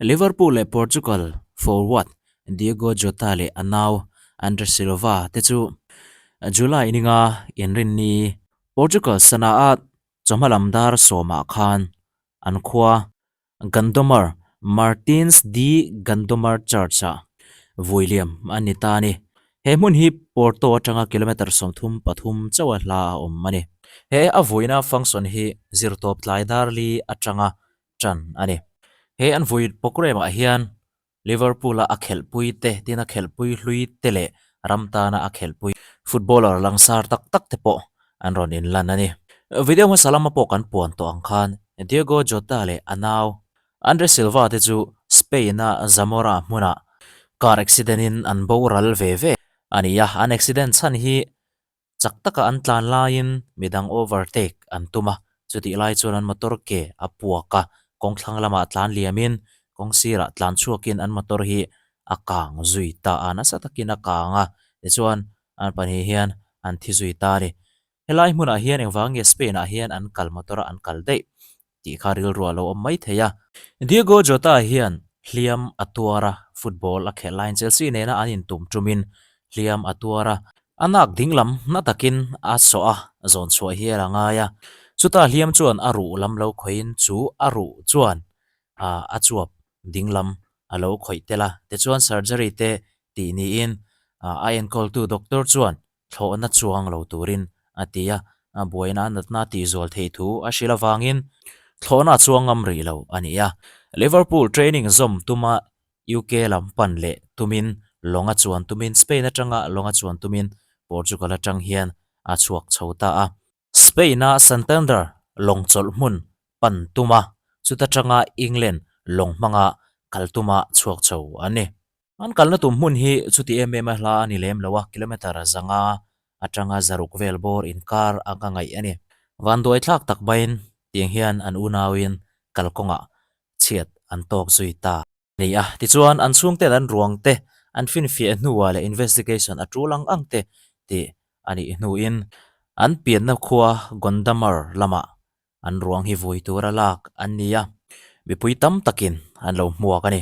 Liverpool leh Portugal forward Diogo Jota leh a nau Andre Silva te chu July ninga inrinni Portugal sana-a chawhma lam dar sawmah khan an khua Gondomar Martins de Gondomar Church-ah vui liam a ni ta a ni. He hmun hi Porto atanga kilometre 33 chauha hla a awm a ni. He a vuina function hi zirtawp tlai dar li atanga tan a ni. He an vui programme-ah hian Liverpool-a a khelhpui te, tin a khelhpui hlui te leh ram tana a khelhpui footballer langsar tak tak te pawh an rawn inlan a ni. Video hmasa lama pawh kan puan tawh ang khan Diogo Jota leh a nau Andre Silva te chu Spain-a Zamora hmunah car accident-in an boral ve ve a ni a, an accident chhan hi Chak taka an tlan laiin midang overtake an tum a, chutih lai chuan an motor ke a puak a, kawng thlang lamah tlan liamin kawng sirah tlan chhuakin an motor hi a kang zui ta a, nasa takin a kang a, tichuan an pahnih hian an thi zui ta a ni. Helai hmunah hian engvang nge Spain ah hian an kal motor a an kal daih tih kha rilru a lo awm mai thei a. Diogo Jota hian hliam a tuar a, football a khelh laiin Chelsea nena an intum tumin hliam a tuar a, a nak dinglam na takin a sawh a, zawn chhuah hial a ngai a. Chutah hliam chuan a ruh lam lo khawihin chu a ruh chuan a chuap dinglam a lo khawih tel a, tichuan surgery te tih niin a enkawltu doctor chuan thlawhna chuang lo turin a ti a, a buaina a natna tihzual theih thu a hrilh avangin thlawhna a chuang ngam rih lo a ni a. Liverpool training zawm tuma UK lam pan leh tumin lawng a chuan tumin Spain atanga lawng a chuan tumin Portugal atang hian a chhuak chho ta a. Spain-a Santander lawng chawlh hmun pan tuma chuta tanga England lawng hmanga kal tuma chhuak chho an ni. An kalna tum hmun hi chuti em em a hla a ni lem lo a, kilometre zanga atanga zaruk vel bawr inkar anga ngaih a ni. Vanduai thlak tak maiin tiang hian an unauin kalkawngah chhiat an tawk zui ta. Ni a, tichuan an chhungten an ruang te an finfiah hnuah leh investigation a tul ang ang te tih a nih hnuin an pianna khua Gondamar lamah an ruang hi vui tura lak an ni a, mipui tam takin an lo hmuak a ni.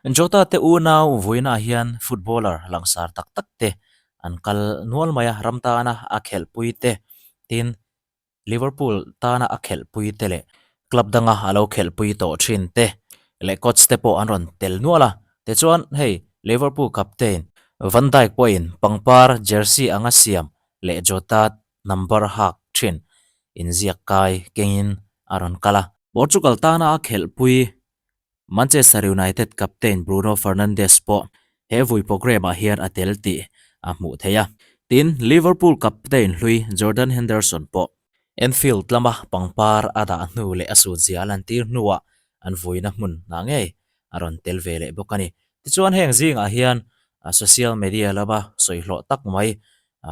Jota te unau vawiinah hian footballer langsar tak tak te an kal nual mai a, ram tana a khelhpui te tin Liverpool tana a khelhpui te leh club danga a lo khelhpui tawh thin te leh coach te pawh an rawn tel nual a, tichuan hei Liverpool captain Van Dijk pawhin pangpar jersey anga siam leh Jota number hak thin inziak kai kengin a rawn kal a. Portugal tana a khelhpui Manchester United captain Bruno Fernandes pawh he vui programme-ah hian a tel tih a hmuh theih a. Tin, Liverpool captain hlui Jordan Henderson pawh Anfield lama pangpar a dah hnu leh a sutzia a lantir hnuah an vuina hmun hnah ngei a rawn tel ve leh bawk a ni. Tichuan heng zingah hian social media lama sawihlawh tak mai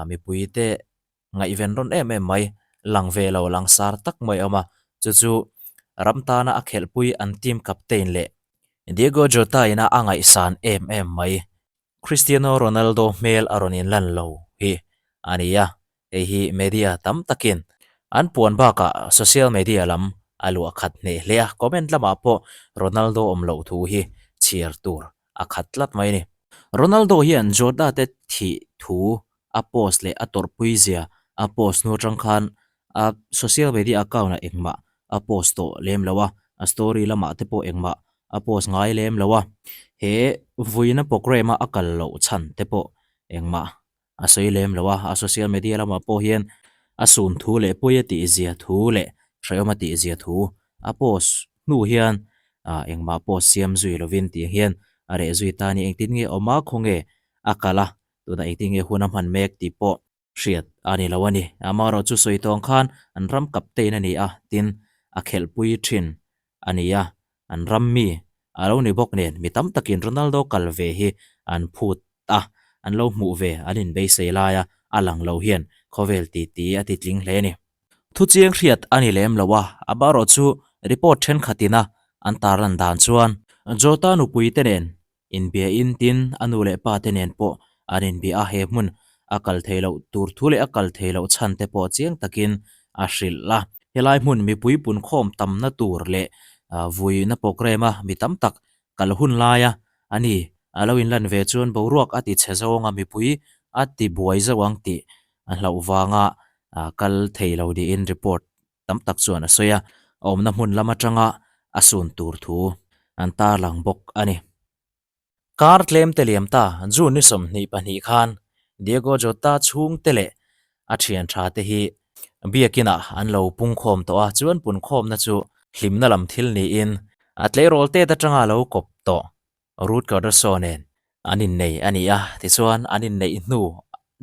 mipuite Ngaihven rawn em em mai, lang ve lo langsar tak mai a awm a, chu chu ram tana a khelhpui an team captain leh Diego Jota ina a ngaihsan em em mai Cristiano Ronaldo hmel a rawn inlan lo hi a ni a, hei hi media tam takin an puan bakah social media lam. a luah khat hneh hle a, comment lamah pawh Ronaldo awm loh thu hi chhiar tur a khat tlat mai a ni. Ronaldo hian Jota te thih thu a post leh a tawrhpui zia a post hnu atang khan a social media account ah engmah a post tawh lem lo a, a story lamah te pawh engmah a post ngai lem lo a, he vuina programme a a kal loh chhan te pawh engmah a sawi lem lo a, a social media lamah pawh hian a sun thu leh pawi a tih zia thu leh hrehawm a tih zia thu a post hnu hian ah engmah post siam zui lovin tih hian a reh zui ta a ni. Engtin nge awm a khawnge a kal a tunah engtin nge hun a hman mek tih pawh hriat a ni lo a ni. Amaherawh chu sawi tawng khan an ram captain a ni a tin a khelhpui thin a ni a, an ram mi a lo ni bawk nen mi tam takin Ronaldo kal ve hi an phut a, an lo hmuh ve an inbeisei laia a lang lo hian khawvel titi a titling hle a ni. Thuchiang hriat a ni lem lo a, amaherawh chu report thenkhatina an tarlan dan chuan Jota nupui te nen Inbia in tin a nu leh pa te nen pawh an inbia a, he hmun a kal thei loh tur thu leh a kal thei loh chhan te pawh chiang takin a hrilh a. Helai hmun mipui punkhawm tamna tur leh vuina programme a mi tam tak kal hun laia a ni a lo inlan ve chuan boruak a ti chhe zawng a, mipui a ti buai zo ang tih a hlauh vanga kal thei lo niin report tam tak chuan a sawi a, a awmna hmun lam atanga a sun tur thu an tarlang bawk a ni. Kar tlem te liam ta June ni 22 khan Diego Jota chhungte leh a thian tha te hi biakin ah an lo pungkhawm tawh a, chuan punkhawmna chu hlimna lam thil niin a tleirawl tet atanga lo kawp tawh Ruth Cardoso nen an innei a ni a, tichuan an inneih hnu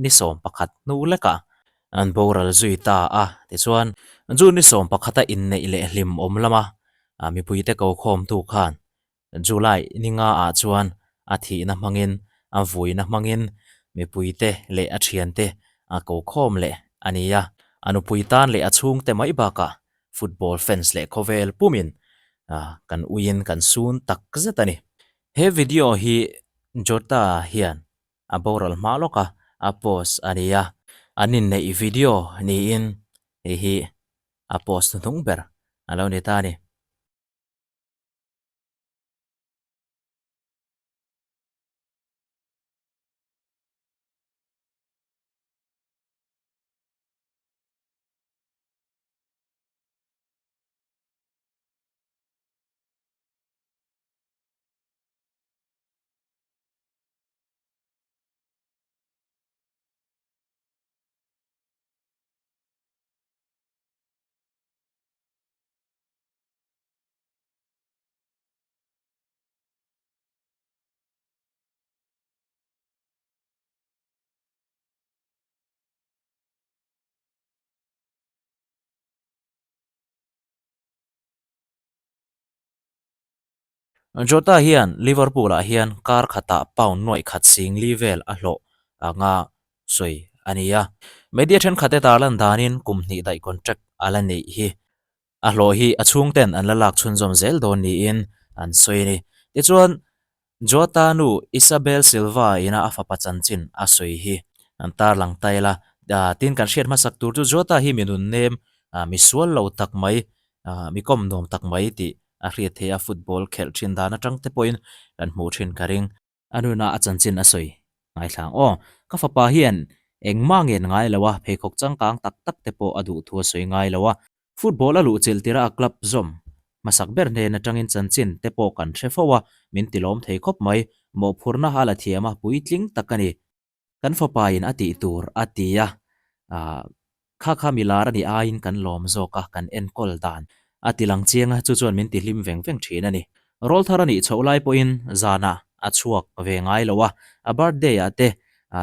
ni 11 hnu lekah an boral zui ta a, tichuan June ni 11 a inneih leh hlim awm lama mipuite ko khawmtu khan July ni nga ah chuan a thihna hmangin a vuina hmangin mipuite leh a thiante a ko khawm leh a ni a, a nupui tan leh a chhungte mai bakah football fans leh khawvel pumin kan uiin kan sun tak zet a ni. He video hi Jota hian a boral hma lawk a, a post a ni a, an inneih video niin hei hi a post hnuhnung ber a lo ni ta a ni. Jota hian Liverpool-ah hian kar khatah pound nuaih khat sing li vel a hlawh anga sawi a ni a. Media thenkhatte tarlan danin kum hnih daih contract a la neih hi. A hlawh hi a chhungten an la lak chhunzawm zel dawn niin an sawi a ni. Tichuan, Jota nu Isabel Silva ina a fapa chanchin a sawi hi an tarlang ta ila. Tin, kan hriat hmasak tur chu Jota hi mi nunnem, mi sual lo tak mai, mi kawm nuam tak mai tih a hriat theih a, football khelh thin dan atang te pawhin kan hmuh thin ka ring. A nuna a chanchin a sawi ngaithlang aw. Ka fapa hian engmah ngen ngai lo a, pheikhawk changkang tak tak te pawh a duh thu a sawi ngai lo a. Football a luh chilh tirh a club zawm hmasak ber hnen atangin chanchin te pawh kan hre fo a, min tilawm thei khawp mai. Mawhphurhna a la thiam a, puitling tak a ni. Kan fapain a tih tur a ti a, ah kha kha mi lar a nih aiin kan lawm zawk a, kan enkawl dan a ti lang chiang a, chu chuan min ti hlim veng veng thin a ni. Rawl thar a nih chhoh lai pawhin zanah a chhuak ve ngai lo a, a birthday ah te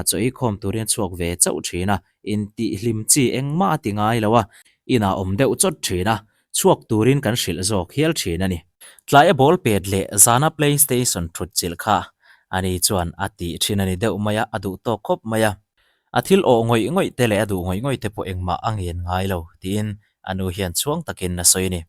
chaw ei khawm turin a chhuak ve chauh thin a, intihhlim chi engmah a ti ngai lo a, inah awm deuh chawt thin a, chhuak turin kan hrilh zawk hial thin a ni. Tlai a ball pet leh zana play station thut chilh kha ani chuan a tih thin a ni deuh mai a, a duh tawk khawp mai a. A thil awh ngawih ngawih te leh a duh ngawih ngawih te pawh engmah a ngen ngai lo tiin a nu hian chhuang takin a sawi a ni.